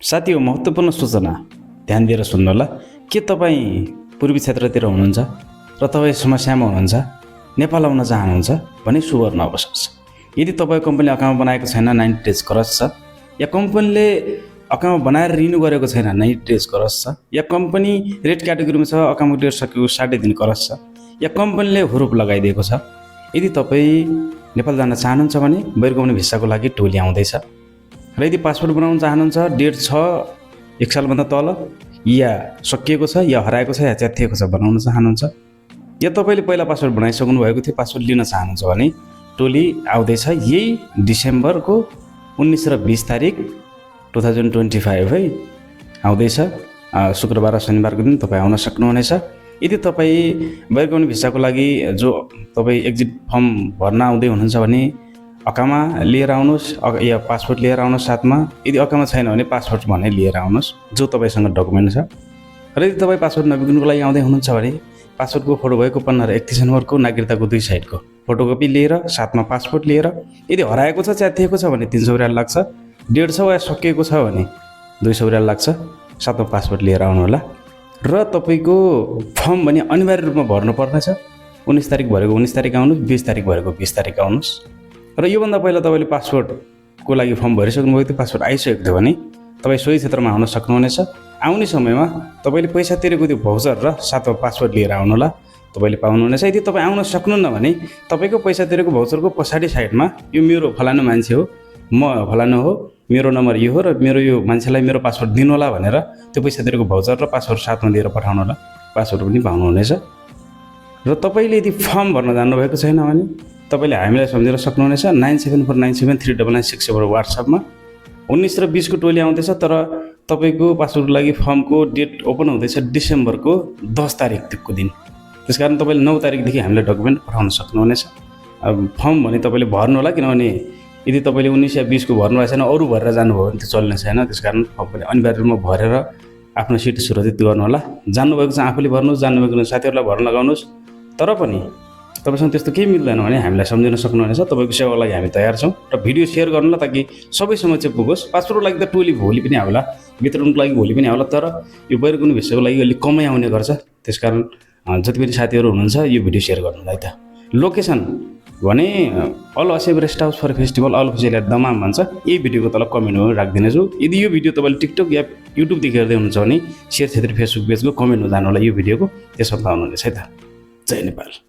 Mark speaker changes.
Speaker 1: साथी हो महत्त्वपूर्ण सूचना ध्यान दिएर सुन्नुहोला। के तपाईँ पूर्वी क्षेत्रतिर हुनुहुन्छ र तपाईँ समस्यामा हुनुहुन्छ, नेपाल आउन चाहनुहुन्छ भने सुवर्ण अवसर छ। यदि तपाईँ कम्पनीले अकाउन्ट बनाएको छैन 90 डेज क्रस छ, या कम्पनीले अकाउन्ट बनाएर रिन्यू गरेको छैन 90 डेज क्रस छ, या कम्पनी रेड क्याटेगोरीमा छ अकाउन्ट डेट सकेको 60 दिन क्रस छ, या कम्पनीले हुरुप लगाइदिएको छ। यदि तपाईँ नेपाल जान चाहनुहुन्छ भने बैरगमन भिसाको लागि टोली आउँदैछ। र यदि पासपोर्ट बनाउन चाहनुहुन्छ, डेट छ 1 सालभन्दा तल, या सकिएको छ, या हराएको छ, या च्यातिएको छ बनाउन चाहनुहुन्छ, या तपाईँले पहिला पासपोर्ट बनाइसक्नु भएको थियो पासपोर्ट लिन चाहनुहुन्छ भने टोली आउँदैछ। यही डिसेम्बरको 19 र 20 तारिक 2025 है आउँदैछ। शुक्रबार र शनिबारको दिन तपाईँ आउन सक्नुहुनेछ। यदि तपाईँ बैरगमन भिसाको लागि जो तपाईँ एक्जिट फर्म भर्न आउँदै हुनुहुन्छ भने अकामा लिएर आउनुहोस्, या पासपोर्ट लिएर आउनुहोस् साथमा। यदि अकामा छैन भने पासपोर्ट भने लिएर आउनुहोस् जो तपाईँसँग डकुमेन्ट छ। र यदि तपाईँ पासपोर्ट नबिग्रिनुको लागि आउँदै हुनुहुन्छ भने पासपोर्टको फोटो भएको पन्ना र 31 नम्बरको नागरिकताको 2 साइडको फोटोकपी लिएर साथमा पासपोर्ट लिएर, यदि हराएको छ च्यातिएको छ भने 300 रुपियाँ लाग्छ, डेढ छ वा सकिएको छ भने 200 रुपियाँ लाग्छ, साथमा पासपोर्ट लिएर आउनु होला। र तपाईँको फर्म भने अनिवार्य रूपमा भर्नु पर्नेछ। 19 तारिक भरेको 19 तारिक आउनुहोस्, 20 तारिक भरेको 20 तारिक आउनुहोस्। र योभन्दा पहिला तपाईँले पासपोर्टको लागि फर्म भरिसक्नु भएको थियो, पासपोर्ट आइसकेको थियो भने तपाईँ सोही क्षेत्रमा आउन सक्नुहुनेछ। आउने समयमा तपाईँले पैसा तिरेको त्यो भाउचर र साथमा पासपोर्ट लिएर आउनु होला, तपाईँले पाउनुहुनेछ। यदि तपाईँ आउन सक्नुहुन्न भने तपाईँको पैसा तिरेको भाउचरको पछाडि साइडमा यो मेरो फलानु मान्छे हो, म फलानु हो, मेरो नम्बर यो हो र मेरो यो मान्छेलाई मेरो पासपोर्ट दिनु होला भनेर त्यो पैसा तिरेको भाउचर र पासपोर्ट साथमा दिएर पठाउनु होला, पासपोर्ट पनि पाउनुहुनेछ। र तपाईँले यदि फर्म भर्न जान्नुभएको छैन भने तपाईँले हामीलाई सम्झेर सक्नुहुनेछ। 9749739967 वाट्सएपमा 19 र 20 को टोली आउँदैछ। तर तपाईँको पासपोर्टको लागि फर्मको डेट ओपन हुँदैछ डिसेम्बरको 10 तारिकको दिन। त्यसकारण तपाईँले 9 तारिकदेखि हामीलाई डकुमेन्ट पठाउन सक्नुहुनेछ। फर्म भने तपाईँले भर्नु होला, किनभने यदि तपाईँले 19 या 20 को भर्नु भएको छैन, अरू भरेर जानुभयो भने त्यो चल्ने छैन। त्यसकारण तपाईँले अनिवार्य रूपमा भरेर आफ्नो सिट सुरक्षित गर्नु होला। जान्नुभएको छ आफूले भर्नुहोस्, जान्नुभएको साथीहरूलाई भर्न लगाउनुहोस्। तर पनि तपाईँसँग त्यस्तो केही मिल्दैन भने हामीलाई सम्झिन सक्नुहुनेछ। तपाईँको सेवाको लागि हामी तयार छौँ। र भिडियो सेयर गर्नुलाई ताकि सबैसम्म चाहिँ पुगोस्। पासपोर्टको लागि त टोली भोलि पनि आउला, वितरणको लागि भोलि पनि आउला, तर यो बैरगमन भिसाको लागि अलिक कमै आउने गर्छ। त्यसकारण जति पनि साथीहरू हुनुहुन्छ यो भिडियो सेयर गर्नुलाई त। लोकेसन भने अल असेब rest house for festival all official Dammam भन्छ। यही भिडियोको तल कमेन्टमा राखिदिनेछु। यदि यो भिडियो तपाईँले टिकटक या युट्युबदेखि हेर्दै हुनुहुन्छ भने शेयर क्षेत्री फेसबुक पेजको कमेन्टमा जानु होला यो भिडियोको, त्यसमा पाउनुहुनेछ है त। जय नेपाल।